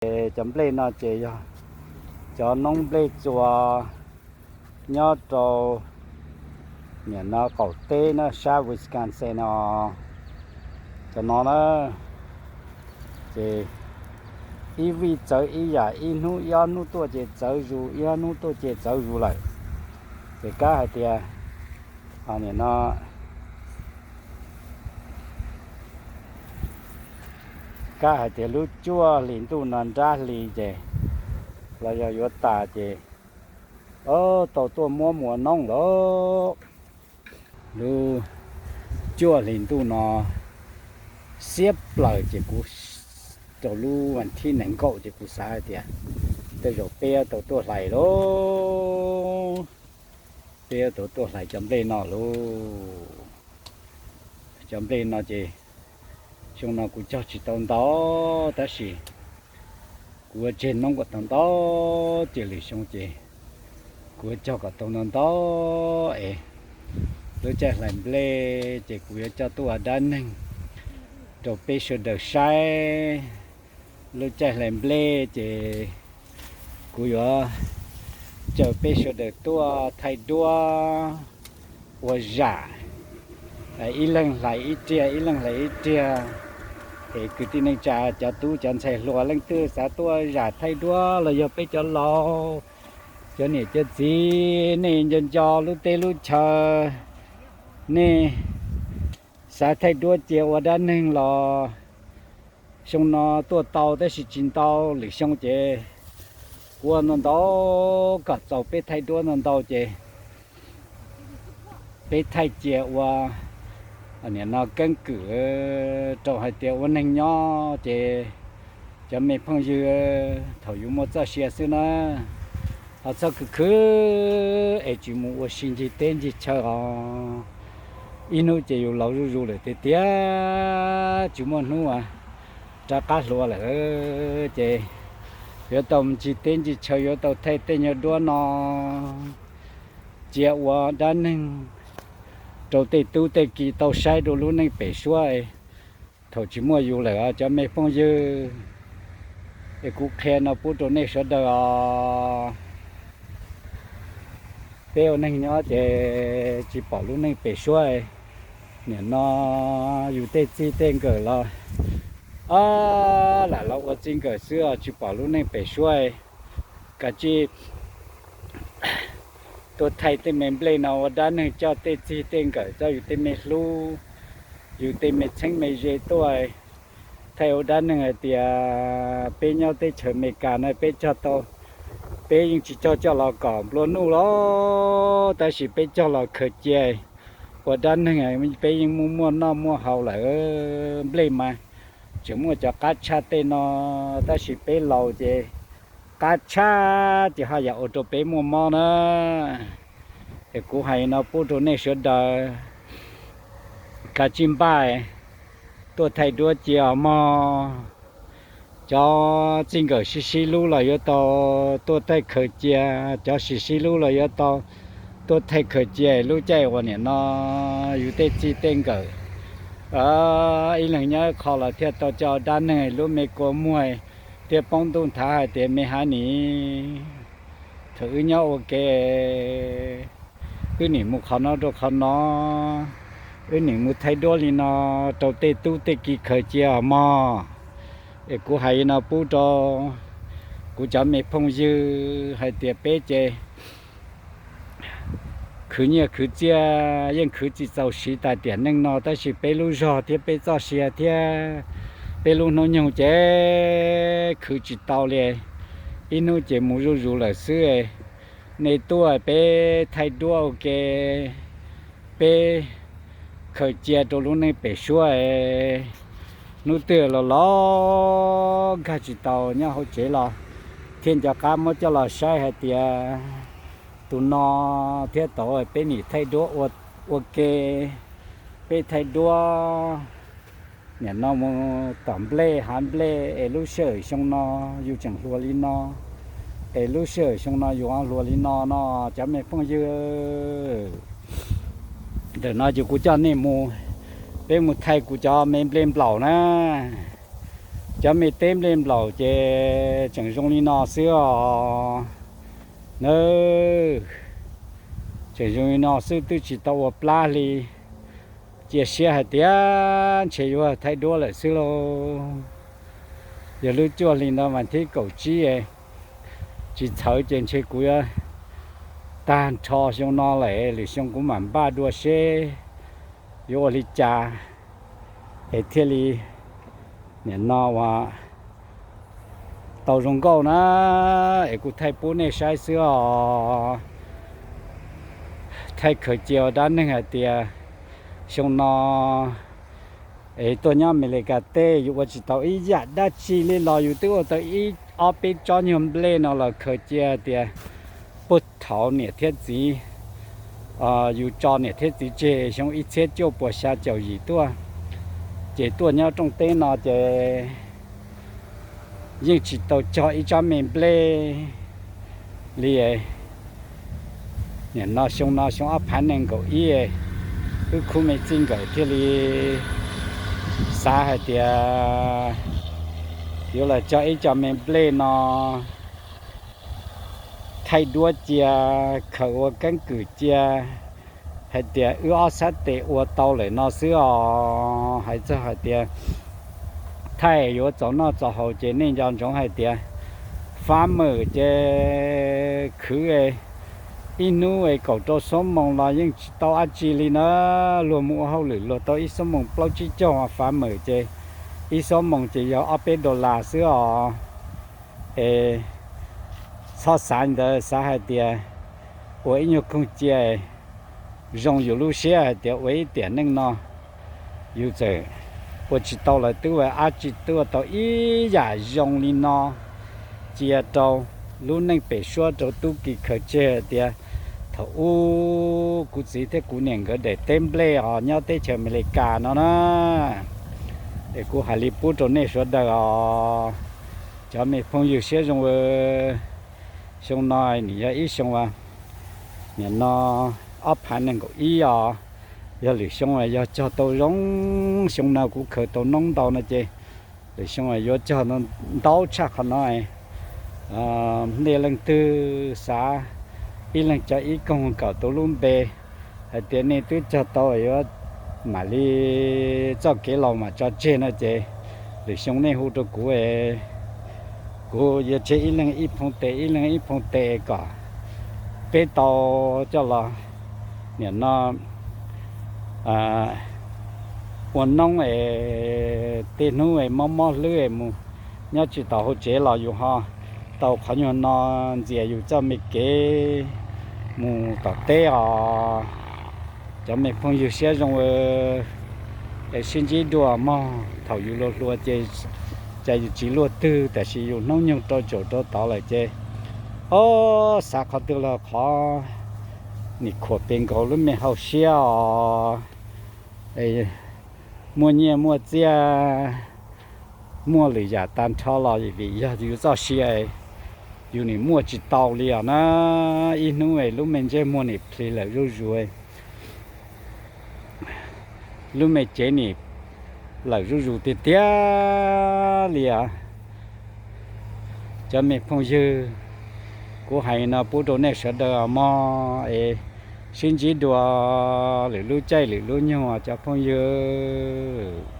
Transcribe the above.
Cov nplej no ces yog cov noob nplej txua nyob rau nim no qaum teb na, sab Wisconsin no. Cov no na, ces ib vij txawv ib yam, ib hnub ib ob hnub tuaj ces txawv zus, ib ob hnub tuaj ces txawv zus lawm. Ces kab hais tias, nim no kab hais tias lub cuaj hlis ntuj no nrab hli ces los yog yuav tas ces tau tuaj muab mus ua noob lawm. Lub cuaj hlis ntuj no xiab plaws ces kuv rau lub vas thib nees nkaum ces kuv xav hais tias tej zaum peb tau tuaj hlais lauj, peb tau tuaj hlais cov nplej no lauj. Cov nplej no ces xyoo no kuv cog tsis tau ntau, tab sis kuv yuav tseg noob kom tau ntau, ces lwm xyoo ces kuv yuav cog kom tau ntau ntau es lub caij hlais nplej ces kuv yuav coj tuaj ua dab neeg rau peb sawv daws saib. Lub caij hlais nplej ces kuv yuav caw peb sawv daws tuaj thaij duab ua zam, ib leeg hlais ib riag, ib leeg hlais ib riag. Es kwv tij neej tsa, cov tub cov ntxhais hluas leej twg xav tuaj zam thaij duab los yog peb cov laus, cov niam cov txiv, nej nco nco lub teb lub chaw, nej xav thaij duab cia ua dab neeg los xyoo no tuaj tau tab sis tsis ntau, lwm xyoo ces ua ntau ntau kom txaus peb thaij duab ntau ntau ces peb thaij cia ua nim no keeb kwm rau hais tias ua neeg nyob ces cov me phooj ywg, thaum yus muaj txoj sia xwb na, ho txhob khwv khwv es tsis mus ua si ncig teb ncig chaw os. Ib hnub ces yus laus zuj zus lawm tiag tiag, tsis muaj hnub rov qab hluas lawm ces yuav tau mus ncig teb ncig chaw, yuav tau thaij tej nyuag duab no cia ua dab neeg rau tej tub tej ki tau saib rau lub neej pem suab thaum tsis muaj yus lawm os cov me phooj ywg. Es kuv qhia no pub rau nej sawv daws os. Peb ua neeg nyob ces tsis pom lub neej pem suab, nim no yus tej txij tej nkawm los lam los ua txij nkawm xwb os, tsis pom lub neej pem suab. Kav tsij tuaj thaij tej me nplej no ua dab neeg coj tej txij tej nkawm, coj yus tej me hlub, yus tej me txheeb me ze tuaj thaij ua dab neeg hais tias peb nyob teb chaws Amelikas no peb cog tau, peb yeej tsis cog coj los kom nplua nuj los, tab sis peb cog los khaws cia ua dab neeg, peb yeej muaj muaj noj muaj haus lawm. Nplej mas tseem muaj cov qab tshaj tej no, tab sis peb laus ces qab tshaj ces haj yam ua rau peb muaj mob na. Es kuv hais no pub rau nej sawv daws, kav tsij npaj tuaj thaij duab cia os mog. Cov txij nkawm sib sib hlub los yuav tau tuaj thaij khaws cia, cov tsis sib hlub los yuav tau tuaj thaij khaws cia. Lub caij uas nim no yus tej txij tej nkawm ib leeg nyob ib qho los thiaj tau coj dab neeg, lub me kua muag thiaj poob ntuj nthav hais tias me hav nim, thaum wb nyob ua ke wb nim mus qhov no rau qhov no, wb nim mus thaij duab li no rau tej tub tej ki khaws cia os mog. Es kuv hais li no pub rau kuv cov me phooj ywg hais tias peb ces khwv nyiaj khwv txiaj yeej khwv tsis txaus siv tas tiam neej no, tab sis peb lub zog thiab peb txoj sia thiab peb lub hnub nyoog ces khwv tsis tau li. Ib hnub ces mus zuj zus lawm xwb. Nej tuaj peb thaij duab ua ke, peb khaws cia rau lub neej pem suab. Hnub twg los los nkag tsis tau nyob hauv tsev los thiaj nco qab muab coj los saib hais tias tus no thiab tod peb nim thaij duab ua ke, peb thaij duab nim no mus tom nplej hav nplej es lub sij hawm xyoo no yus tseem hluas li no, es lub sij hawm xyoo no yus ho hluas li no no, cov me phooj ywg. Ntawm no ces kuv coj nej mus, peb mus thaij kuv cov me nplej nplaum na. Cov me teb nplej nplaum ces tseem zoo li no xwb os. Nawb, tseem zoo li no xwb twb tsis tau ua plab li. Cia siab hais tias ntshe yuav thaij duab lawm xwb lauj. Yog lub cuaj hli ntawd mas thib kaum tsib, tsis txhawv ces ntshe kuv yuav tag nrho xyoo no lawm, lwm xyoo kuv mam npaj dua seb yuav ua li cas es thiaj li nim no uas tau zoo nkauj na. Es kuv thaij pub nej saib xwb os. Thaij khaws cia ua dab neeg hais tias xyoo no es tuaj nyob Amelikas teb yus ua tsis tau ib yam dab tsi li los yus twb ua tau ib ob peb tsob nyuag nplej no los khaws cia hais tias puag thaum niam thiab txiv, yus tso niam thiab txiv tseg xyoo ib txhiab cuaj puas xya caum yim tuaj, ces tuaj nyob rooj teb no ces yeej tsis tau cog ib tsob me nplej li. Nim no xyoo no xyoo ob phav nees nkaum ib, wb khub me txij nkawm thiaj li xav hais tias yuav los cog ib co me nplej no thaij duab cia, khaws ua keeb kwm cia hais tias wb ob sab tes ua tau lawm no xwb os. Hais txog hais tias thaij yuav txaus noj txaus haus ces nej nco ntsoov hais tias fab mem ces khwv ib hnub es kaum rau xuab moos los yeej tsis tau dab tsi li na. Luag mus ua hauj lwm luag tau ib xuab moos plaub tsib caug fab mem ces ib xuab moos ces yog ob peb dollar xwb os. Es txhob xav ntawd, xav hais tias ua ib nyuag koog cia zoo yus lub siab hais tias ua ib tiam neej no yus txawm ua tsis tau los twb ua dab tsi twb ua tau ib yam zoo li no cia rau lub neej pem suab rau tub ki khaws tseg hais tias thaum ub kuv txiv thiab kuv niam nkawd daim teb nplej os nyob teb chaws Amelikas no na. Es kuv hais li pub rau nej sawv daws os. Cov me phooj ywg siab zoo, xyoo no nws yog ib xyoo, nim no ob phav nees nkaum ib os, yog lwm xyoo yog cog tau zoo, xyoo no kuv khaws tau noob ntau no ces lwm xyoo yuav cog ntau tshaj qhov no. Nej leej twg xav ib leeg cog ib koog kom tau lub npe hais tias nej twb cog tau yuav mam li txoj kev laus mam tso tseg no ces lwm xyoo nej hu rau kuv, kuv yuav tseg ib leeg ib phoo tes ib leeg ib phoo tes kom peb tau coj los nim no ua noob es tej hnub es mob mob hlwb es mus nyob tsis tau hauv tsev los yus ho tau qhov nyuag no ntxias yus txoj me kev mus tom teb os. Cov me phooj ywg siab zoo, es sib ntsib dua mog. Thaum yus luag hluas ces cas yus tsis luaj twg, tab sis yus hnub nyoog rau tsaum rau tod lawm ces, o, xav qhov twg los qhov nim khuam pes nkaus lub me hauj siab os. Muaj nyiaj muaj txiaj, muaj lwm yam tag nrho los vim yog yus txoj sia, yus nim muaj tsis tau li os na. Ib hnub es lub me ntsej muag nim plhis lawm zuj zus, lub me cev nim lawm zuj zus tiag tiag li os. Cov me phooj ywg, kuv hais no pub rau nej sawv daws mog, es sib ntsib dua lwm lub caij lwm lub nyoog cov phooj ywg.